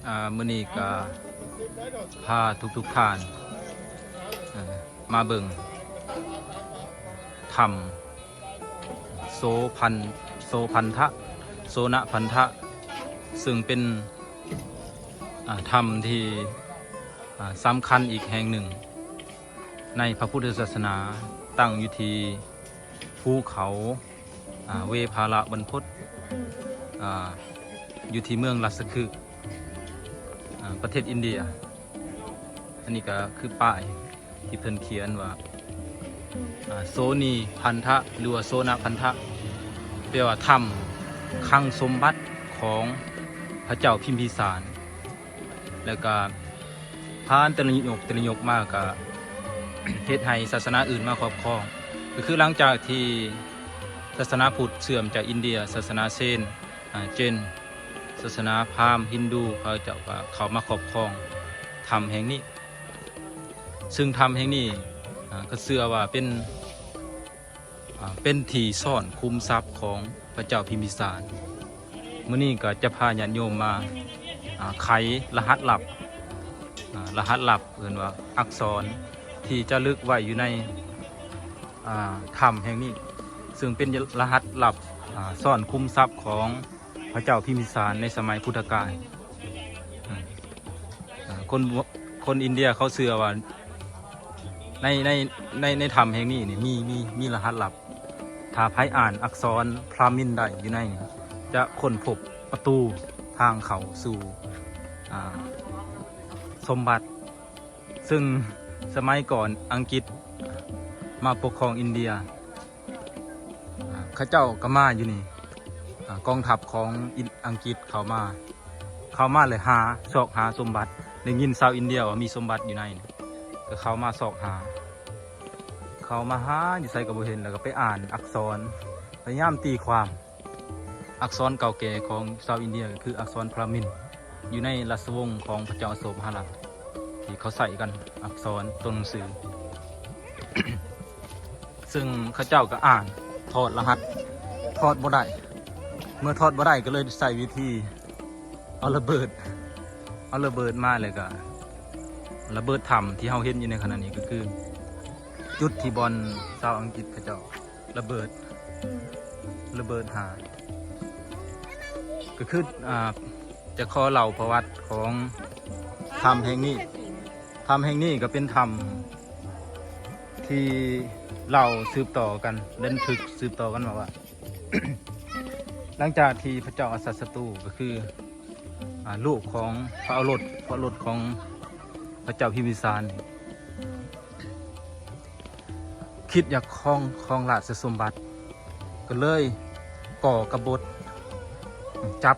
ອ່າ ມື້ນີ້ກະພາທຸກໆທ່ານ ເອີ ມາເບິ່ງຖ້ຳໂສພັນ ໂສພັນທະ ໂສນະພັນທະ ເຊິ່ງເປັນ ອ່າ ຖ້ຳທີ່ ອ່າ ສຳຄັນອີກແຫ່ງໜຶ່ງໃນພະພຸດທະສາສະໜາ, ຕັ້ງຢູ່ທີ່ພູເຂົາ ອ່າ ເວພາລະບັນພົດ ອ່າ ຢູ່ທີ່ເມືອງລາຊະຄຶ ອ່າ ປະເທດອິນເດຍ. ອັນນີ້ກໍຄືປ້າຍທີ່ເພິ່ນຂຽນວ່າ ອ່າ ໂສນີພັນທະ ຫຼືວ່າໂສນະພັນທະ ແປວ່າຖ້ຳຄັງສົມບັດຂອງພະເຈົ້າພິມພິສານ. ແລ້ວກະຜ່ານແຕ່ລະຍຸກແຕ່ລະຍຸກມາ ກະເຮັດໃຫ້ສາສະໜາອື່ນມາຄອບຄອງ. ກໍຄືຫຼັງຈາກທີ່ສາສະໜາພຸດເຊື່ອມຈາກອິນເດຍ, ສາສະໜາເຊນ, ອາ, ເຈນ, ສາສະໜາພາມ, ຮິນດູ ເຂົາເຈົ້າກໍເຂົ້າມາຄອບຄອງຖ້ຳແຫ່ງນີ້. ເຊິ່ງຖ້ຳແຫ່ງນີ້ ອາ ກໍເຊື່ອວ່າເປັນ ອ່າ ເປັນທີ່ສ້ອນຂຸມຊັບຂອງພະເຈົ້າພິມພິສານ. ມື້ນີ້ກໍຈະພາຍາດໂຍມມາ ອ່າ ໄຂລະຫັດລັບ ອ່າ ລະຫັດລັບ ເອີ້ນວ່າອັກສອນທີ່ຈະລຶກໄວ້ຢູ່ໃນ ອ່າ ຖ້ຳແຫ່ງນີ້ ເຊິ່ງເປັນລະຫັດລັບ ອ່າ ສ້ອນຂຸມຊັບຂອງ ພະເຈົ້າພິມພິສານໃນສະໄໝພຸດທະການ. ອາ ຄົນ ຄົນອິນເດຍເຂົາເຊື່ອວ່າ ໃນ ໃນ ໃນ ໃນຖ້ຳແຫ່ງນີ້ນີ້ ມີ ມີ ມີລະຫັດລັບ. ຖ້າໃຜອ່ານອັກສອນພຣາມິນໄດ້ຢູ່ໃນນີ້ ຈະຄົ້ນພົບປະຕູທາງເຂົ້າສູ່ ອ່າ ສົມບັດ. ເຊິ່ງສະໄໝກ່ອນອັງກິດມາປົກຄອງອິນເດຍ ອ່າ ເຂົາເຈົ້າກໍມາຢູ່ນີ້ ອ່າ ກອງທັບຂອງອິນ ອັງກິດເຂົ້າມາ ເຂົ້າມາແລ້ວຫາ ຊອກຫາສົມບັດ. ໄດ້ຍິນຊາວອິນເດຍວ່າມີສົມບັດຢູ່ໃນນີ້ ກໍເຂົ້າມາຊອກຫາ ເຂົ້າມາຫາຢູ່ໃສກໍບໍ່ເຫັນ ແລ້ວກໍໄປອ່ານອັກສອນ ພະຍາຍາມຕີຄວາມ ອັກສອນເກົ່າແກ່ຂອງຊາວອິນເດຍ ກໍຄືອັກສອນພຣາມິນ ຢູ່ໃນລາຊະວົງຂອງພະເຈົ້າອະໂສກມະຫາລາດ ທີ່ເຂົາໃຊ້ກັນ ອັກສອນຕົວໜັງສື ເຊິ່ງເຂົາເຈົ້າກໍອ່ານ ຖອດລະຫັດ ຖອດບໍ່ໄດ້. ເມື່ອຖອດບໍ່ໄດ້ກໍເລີຍໃຊ້ວິທີເອົາລະເບີດ ເອົາລະເບີດມາ ແລ້ວກໍລະເບີດຖ້ຳທີ່ເຮົາເຫັນຢູ່ໃນຂະນະນີ້ ກໍຄືຈຸດທີ່ບ່ອນຊາວອັງກິດເຂົາເຈົ້າ ລະເບີດ ລະເບີດຫາ ກໍຄື ອ່າ ຈະຂໍເລົ່າປະຫວັດຂອງຖ້ຳແຫ່ງນີ້. ຖ້ຳແຫ່ງນີ້ກໍເປັນຖ້ຳທີ່ເລົ່າສືບຕໍ່ກັນ ບັນທຶກສືບຕໍ່ກັນມາວ່າ ຫຼັງຈາກທີ່ພະເຈົ້າອາຊາດສັດຕູ ກໍຄື ອ່າ ລູກຂອງພະໂອລົດ ພະໂອລົດຂອງພະເຈົ້າພິມພິສານ ຄິດຢາກຄອງ ຄອງລາຊະສົມບັດ ກໍເລີຍກໍ່ກະບົດ ຈັບ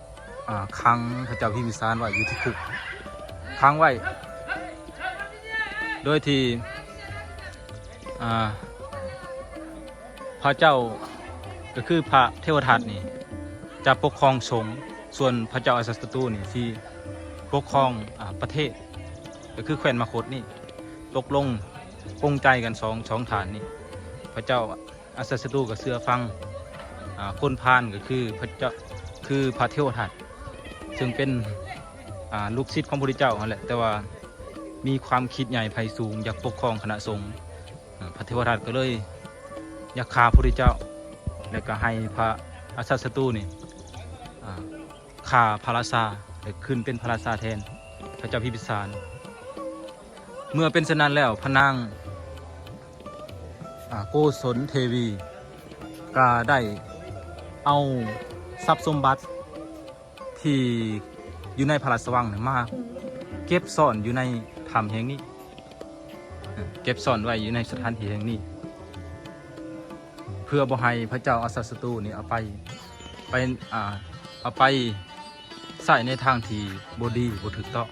ອ່າ ຂັງພະເຈົ້າພິມພິສານໄວ້ຢູ່ທີ່ຄຸກ ຂັງໄວ້ ໂດຍທີ່ ອ່າ ພະເຈົ້າ ກໍຄືພະເທວະທັດນີ້ ຈະປົກຄອງສົງ, ສ່ວນພະເຈົ້າອາຊາດສັດຕູນີ້ຊິປົກຄອງ ອ່າ ປະເທດ ກໍຄືແຄວ້ນມະຄົດນີ້. ຕົກລົງປົງໃຈກັນສອງ ສອງທ່ານນີ້. ພະເຈົ້າອາຊາດສັດຕູກໍເຊື່ອຟັງ ອ່າ ຄົນພານ ກໍຄືພະເຈົ້າ ຄືພະເທວະທັດ ເຊິ່ງເປັນ ອ່າ ລູກສິດຂອງພະພຸດທະເຈົ້າຫັ້ນແຫຼະ, ແຕ່ວ່າມີຄວາມຄິດໃຫຍ່ໃຝ່ສູງ ຢາກປົກຄອງຄະນະສົງ. ອ່າ ພະເທວະທັດກໍເລີຍຢາກຂ້າພະພຸດທະເຈົ້າ ແລະກໍໃຫ້ພະອາຊາດສັດຕູນີ້ ອ່າ ຂ້າພະລາຊາ ແລະຂຶ້ນເປັນພະລາຊາແທນພະເຈົ້າພິມພິສານ. ເມື່ອເປັນເຊັ່ນນັ້ນແລ້ວ ພະນາງ ອ່າ ໂກສົນເທວີ ກໍໄດ້ເອົາຊັບສົມບັດ ທີ່ຢູ່ໃນພະລາຊະວັງນີ້ ມາເກັບຊ້ອນຢູ່ໃນຖ້ຳແຫ່ງນີ້ ເກັບຊ້ອນໄວ້ຢູ່ໃນສະຖານທີ່ແຫ່ງນີ້ ເພື່ອບໍ່ໃຫ້ພະເຈົ້າອາຊາດສັດຕູນີ້ເອົາໄປ ໄປ ອ່າ ເອົາໄປໃຊ້ໃນທາງທີ່ບໍ່ດີ ບໍ່ຖືກຕ້ອງ.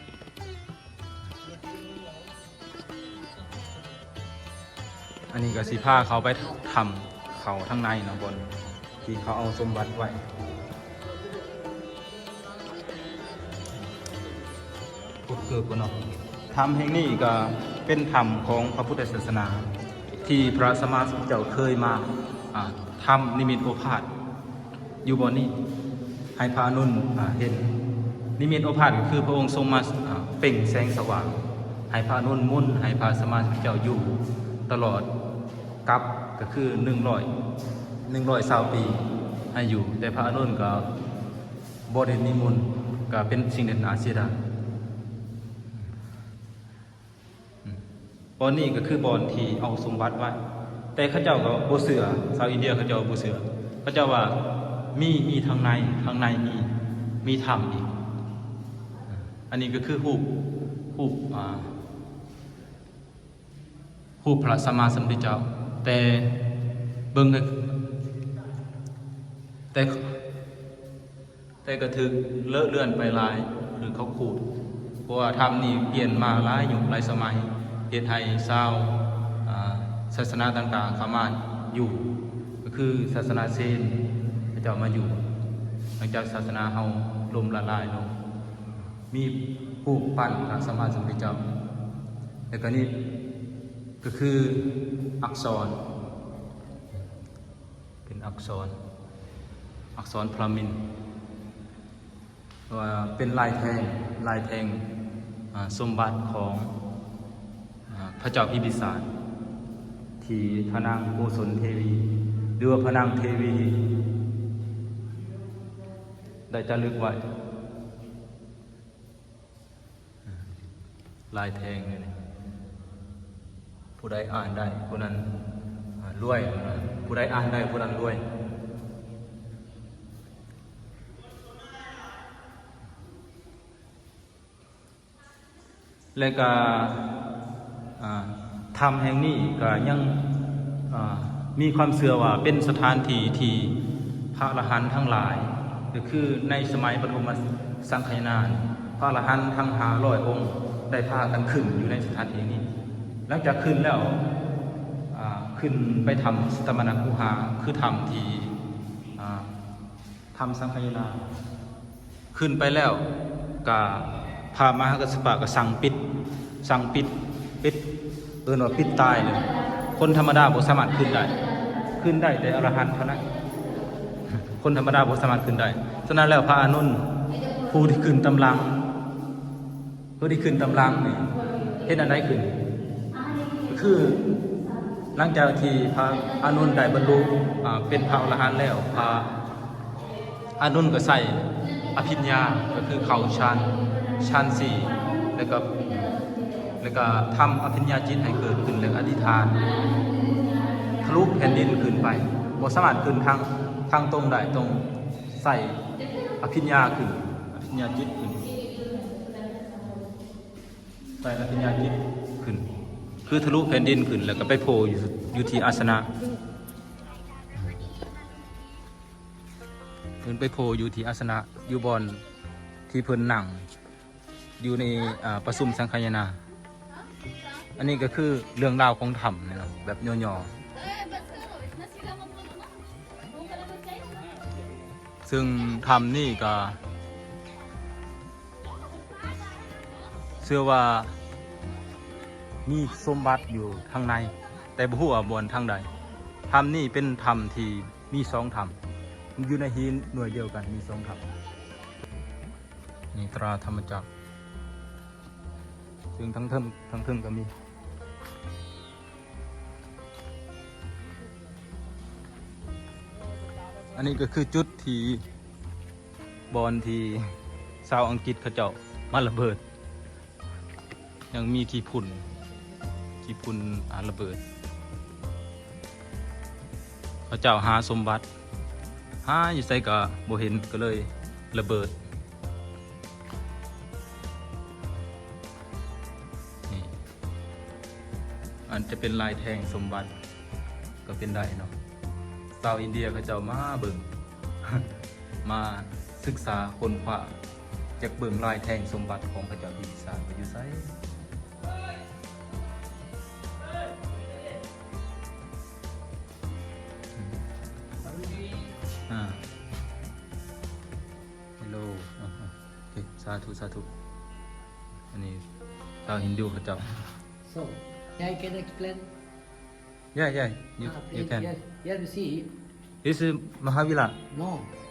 ອັນນີ້ກໍຊິພາເຂົ້າໄປຖ້ຳ ເຂົ້າທາງໃນເນາະ ບ່ອນທີ່ເຂົາເອົາສົມບັດໄວ້. ກົດເກີບບໍ່ເນາະ? ຖ້ຳແຫ່ງນີ້ກໍເປັນຖ້ຳຂອງພະພຸດທະສາສະໜາ ທີ່ພະສຳມາສຳພຸດທະເຈົ້າເຄີຍມາ ອ່າ ທຳນິມິດໂອພາດ ຢູ່ບ່ອນນີ້ ໃຫ້ພະອານົນ ອ່າ ເຫັນ ນິມິດໂອພາດກໍຄືພະອົງຊົງມາ ອາ ເປັ່ງແສງສະຫວ່າງ ໃຫ້ພະອານົນໝູນ ໃຫ້ພະສຳມາສຳພຸດທະເຈົ້າຢູ່ຕະຫຼອດກັບ ກໍຄືໜຶ່ງຮ້ອຍ ໜຶ່ງຮ້ອຍຊາວປີໃຫ້ຢູ່ ແຕ່ພະອານົນກໍບໍ່ໄດ້ນິມົນ ກໍເປັນສິ່ງທີ່ໜ້າເສຍດາຍ. ອືມ ບ່ອນນີ້ກໍຄືບ່ອນທີ່ເອົາສົມບັດໄວ້ ແຕ່ເຂົາເຈົ້າກໍບໍ່ເຊື່ອ ຊາວອິນເດຍເຂົາເຈົ້າບໍ່ເຊື່ອ ເຂົາເຈົ້າວ່າມີ ມີທາງໃນ ທາງໃນມີ ມີຖ້ຳອີກ. ອັນນີ້ກໍຄືຮູບ ຮູບ ອາ ຮູບພະສຳມາສຳພຸດທະເຈົ້າ ແຕ່ເບິ່ງ ແຕ່ ແຕ່ກໍຖືກເລາະເລື່ອນໄປຫຼາຍ ຫຼືເຂົາຂູດ ເພາະວ່າຖ້ຳນີ້ປ່ຽນມາຫຼາຍຍຸກຫຼາຍສະໄໝ ເຮັດໃຫ້ຊາວ ອາ ສາສະໜາຕ່າງໆເຂົ້າມາຢູ່ ກໍຄືສາສະໜາເຊນ ເຂົາເຈົ້າມາຢູ່ ຫຼັງຈາກສາສະໜາເຮົາລົ້ມລະລາຍລົງ ມີຮູບປັ້ນພະສຳມາສຳພຸດທະເຈົ້າ ແລ້ວກໍນີ້ກໍຄືອັກສອນ ເປັນອັກສອນ ອັກສອນບຣາມິນ ວ່າເປັນລາຍແທງ ລາຍແທງ ອາ ສົມບັດຂອງ ອາ ພະເຈົ້າພິມພິສານ ທີ່ພະນາງໂກສົນເທວີ ຫຼືວ່າພະນາງເທວີ ໄດ້ຈາລຶກໄວ້. ລາຍແທງນີ້ ຜູ້ໃດອ່ານໄດ້ຜູ້ນັ້ນ ອາ ລວຍ ຜູ້ໃດອ່ານໄດ້ຜູ້ນັ້ນລວຍ. ແລະກະ ອາ ຖ້ຳແຫ່ງນີ້ກະຍັງ ອາ ມີຄວາມເຊື່ອວ່າເປັນສະຖານທີ່ທີ່ພະອະລະຫັນທັງຫຼາຍ ກໍຄືໃນສະໄໝປະຖົມມະສັງຄະຍານານ ພະອະລະຫັນທັງຫ້າຮ້ອຍອົງໄດ້ພາກັນຂຶ້ນຢູ່ໃນສະຖານທີ່ນີ້. ຫຼັງຈາກຂຶ້ນແລ້ວ ອາ ຂຶ້ນໄປຖ້ຳສະຕະມະນະຄູຫາ ຄືຖ້ຳທີ່ ອາ ຖ້ຳສັງຄະຍານານ ຂຶ້ນໄປແລ້ວກະພະມະຫາກັດສະປະກະສັ່ງປິດ ສັ່ງປິດ ປິດ ເອີ້ນວ່າປິດຕາຍເລີຍ. ຄົນທຳມະດາບໍ່ສາມາດຂຶ້ນໄດ້ ຂຶ້ນໄດ້ແຕ່ອະລະຫັນເທົ່ານັ້ນ ຄົນທຳມະດາບໍ່ສາມາດຂຶ້ນໄດ້. ສະນັ້ນແລ້ວພະອານົນ ຜູ້ທີ່ຂຶ້ນຕາມຫຼັງ ຜູ້ທີ່ຂຶ້ນຕາມຫຼັງນີ້ເຮັດອັນໃດຂຶ້ນ? ຄືຫຼັງຈາກທີ່ພະອານົນໄດ້ບັນລຸ ອາ ເປັນພະອະລະຫັນແລ້ວ ພະອານົນກໍໃຊ້ອະພິນຍາ ກໍຄືເຂົ້າຊານ ຊານສີ່ ແລ້ວກໍ ແລ້ວກໍທຳອະພິນຍາຈິດໃຫ້ເກີດຂຶ້ນ ແລ້ວອະທິຖານທະລຸແຜ່ນດິນຂຶ້ນໄປ ບໍ່ສາມາດຂຶ້ນທາງ ທາງຕົງໄດ້ ຕ້ອງໃຊ້ອະພິນຍາຂຶ້ນ ອະພິນຍາຈິດຂຶ້ນ. ໃສ່ອະພິນຍາຈິດຂຶ້ນ ຄືທະລຸແຜ່ນດິນຂຶ້ນ ແລ້ວກໍໄປໂຜ່ຢູ່ ຢູ່ທີ່ອາສະນະ ເພິ່ນໄປໂຜ່ຢູ່ທີ່ອາສະນະ ຢູ່ບ່ອນທີ່ເພິ່ນນັ່ງຢູ່ໃນ ອາ ປະຊຸມສັງຄະຍານາ. ອັນນີ້ກໍຄືເລື່ອງລາວຂອງຖ້ຳນີ້ນະ ແບບຫຍໍ້ໆ. ເຊິ່ງຖ້ຳນີ້ກໍເຊື່ອວ່າມີສົມບັດຢູ່ທາງໃນ ແຕ່ບໍ່ຮູ້ວ່າບ່ອນທາງໃດ. ຖ້ຳນີ້ເປັນຖ້ຳທີ່ມີສອງຖ້ຳ ຢູ່ໃນຫີນໜ່ວຍດຽວກັນມີສອງຖ້ຳ. ນີ້ຕາທຳມະຈັກ ເຊິ່ງທາງເທິງ ທາງເທິງກໍມີ. ອັນນີ້ກໍຄືຈຸດທີ່ ບ່ອນທີ່ຊາວອັງກິດເຂົາເຈົ້າມາລະເບີດ ຍັງມີຂີ້ຝຸ່ນ ຂີ້ຝຸ່ນ ອາ ລະເບີດ. ເຂົາເຈົ້າຫາສົມບັດ ຫາຢູ່ໃສກໍບໍ່ເຫັນ ກໍເລີຍລະເບີດ. ນີ້ ອາດຈະເປັນລາຍແທງສົມບັດກໍເປັນໄດ້ເນາະ. ຊາວອິນເດຍເຂົາເຈົ້າມາເບິ່ງ ມາສຶກສາຄົ້ນຄວ້າ ຢາກເບິ່ງລາຍແທງສົມບັດຂອງພະເຈົ້າພິມພິສານວ່າຢູ່ໃສ. ອາ ເຮລໂລ ອາ ໂອເຄ ສາທຸ ສາທຸ. ອັນນີ້ຊາວຮິນດູເຂົາເຈົ້າ. So, yeah, I can explain. Yeah, yeah, you, ah, you please, can. Yes, yes, you see. This is Mahavira. No.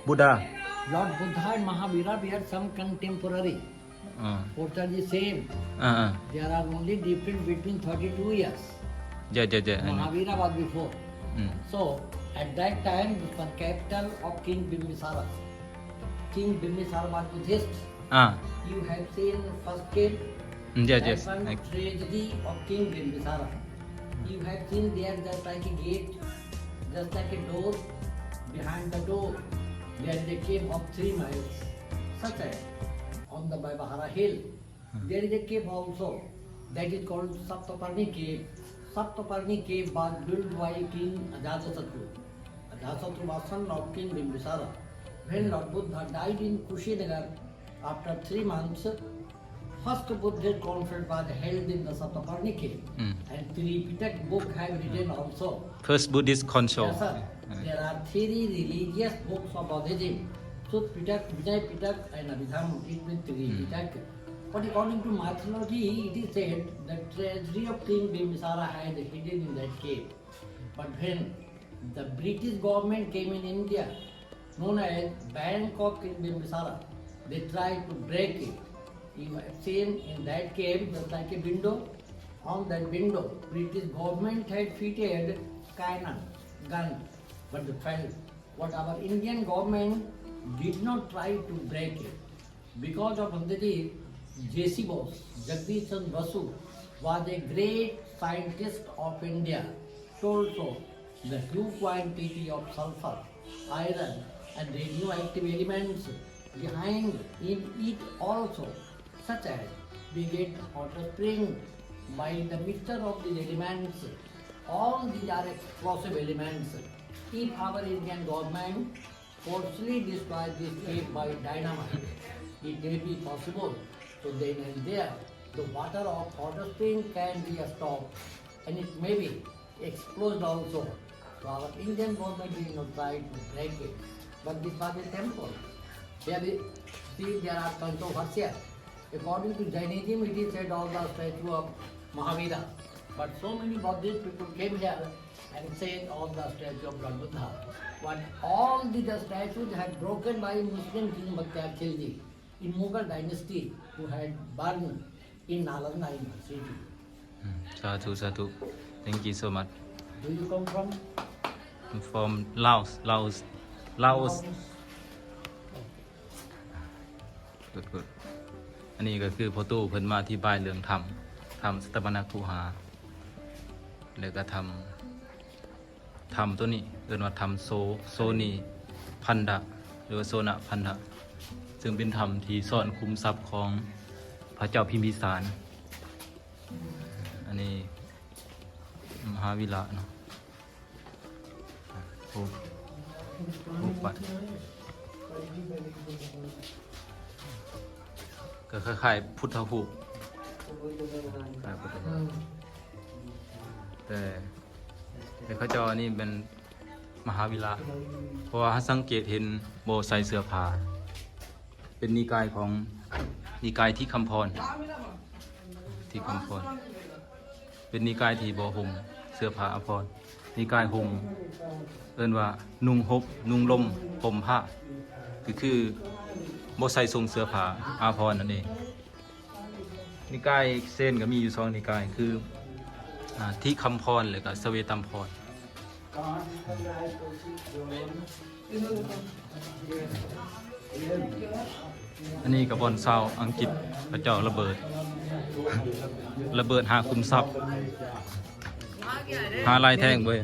Buddha. Lord Buddha and Mahavira were some contemporary. ອ່າ Both are the same. ອ່າໆ There are only difference between thirty-two years. Yeah, yeah, yeah, I know. Mahavira was before. ອືມ So, at that time, the capital of King Bimbisara. King Bimbisara was Buddhist. ອ່າ You have seen first cave, ອືມ yeah, that yes, one I treasury of King Bimbisara. You have seen there just like a gate, just like a door. Behind the door, there is a cave of three miles, such as on the Baibahara hill. There is a cave also that is called Saptaparni cave. Saptaparni cave was built by King Ajatasatru. Ajatasatru was son of King Bimbisara. When Lord Buddha died in Kushinagar, after three months, first Buddhist conference was held in the Saptaparni cave, ອືມ and Tripitak book have written also. First Buddhist council. Yes, sir. ເອີ There are three religious books of Buddhism. Sutta Pitaka, Vinaya Pitaka, and Abhidhamma. It means three ອືມ Pitaka. But according to mythology, it is said that treasury of King Bimbisara had hidden in that cave. But when the British government came in India, known as Bank of King Bimbisara, they tried to break it. You have seen in that cave, just like a window. On that window, British government had fitted cannon, gun, but they failed. But our Indian government did not try to break it. Because of Bhante ji, J C Bose, Jagdish Chandra Basu, was a great scientist of India, told so the huge quantity of sulfur, iron, and radioactive elements behind in it also, such as we get hot spring by the mixture of these elements. All these are explosive elements. If our Indian government forcefully destroy this cave by dynamite, it may be possible. So then and there, the water of hot spring can be stopped, and it may be exploded also. So our Indian government did not try to break it. But this was a temple. Here we see there are controversies. According to Jainism, it is said all the statue of Mahavira. But so many Buddhist people came here and said all the statue of Lord Buddha. But all the, the statues had broken by Muslim King Bakhtiar Khilji in Mughal dynasty, who had burned in Nalanda University. ອືມ ສາທຸ ສາທຸ Thank you so much. Do you come from? I'm from Laos, Laos, Laos. Laos. Good, good. ອັນນີ້ກໍຄືພໍ່ຕູ້ເພິ່ນມາອະທິບາຍເລື່ອງຖ້ຳ ຖ້ຳສັດຕະມະນະຄູຫາ ແລ້ວກໍຖ້ຳ ຖ້ຳໂຕນີ້ເອີ້ນວ່າຖ້ຳໂຊ ໂຊນີພັນດະ ຫຼືວ່າໂຊນະພັນດະ ເຊິ່ງເປັນຖ້ຳທີ່ສ້ອນຂຸມຊັບຂອງພະເຈົ້າພິມພິສານ. ອັນນີ້ມະຫາວິລະເນາະ. ໂອ້ ຮູບປັດ ກໍຄ້າຍໆພຸດທະຮູບ ຄ້າຍພຸດທະຮູບ ແຕ່ ແຕ່ເຂົາເຈົ້າອັນນີ້ແມ່ນມະຫາວິລະ ເພາະວ່າເຮົາສັງເກດເຫັນບໍ່ໃສ່ເສື້ອຜ້າ. ເປັນນິກາຍຂອງ ນິກາຍທິຄຳພອນ ທິຄຳພອນ ເປັນນິກາຍທີ່ບໍ່ຫົ່ມເສື້ອຜ້າອາພອນ. ນິກາຍຫົ່ມ ເອີ້ນວ່ານຸ່ງຫົບ ນຸ່ງລົມ ຫົ່ມຜ້າ ກໍຄືບໍ່ໃສ່ຊົງເສື້ອຜ້າອາພອນນັ້ນເອງ. ນິກາຍເຊນກໍມີຢູ່ສອງນິກາຍ ຄື ອາ ທິຄຳພອນ ແລະກະສະເວຕຳພອນ. ອັນນີ້ກໍບ່ອນຊາວອັງກິດເຂົາເຈົ້າລະເບີດ ລະເບີດຫາຂຸມຊັບ ຫາລາຍແທ່ງເວີຍ.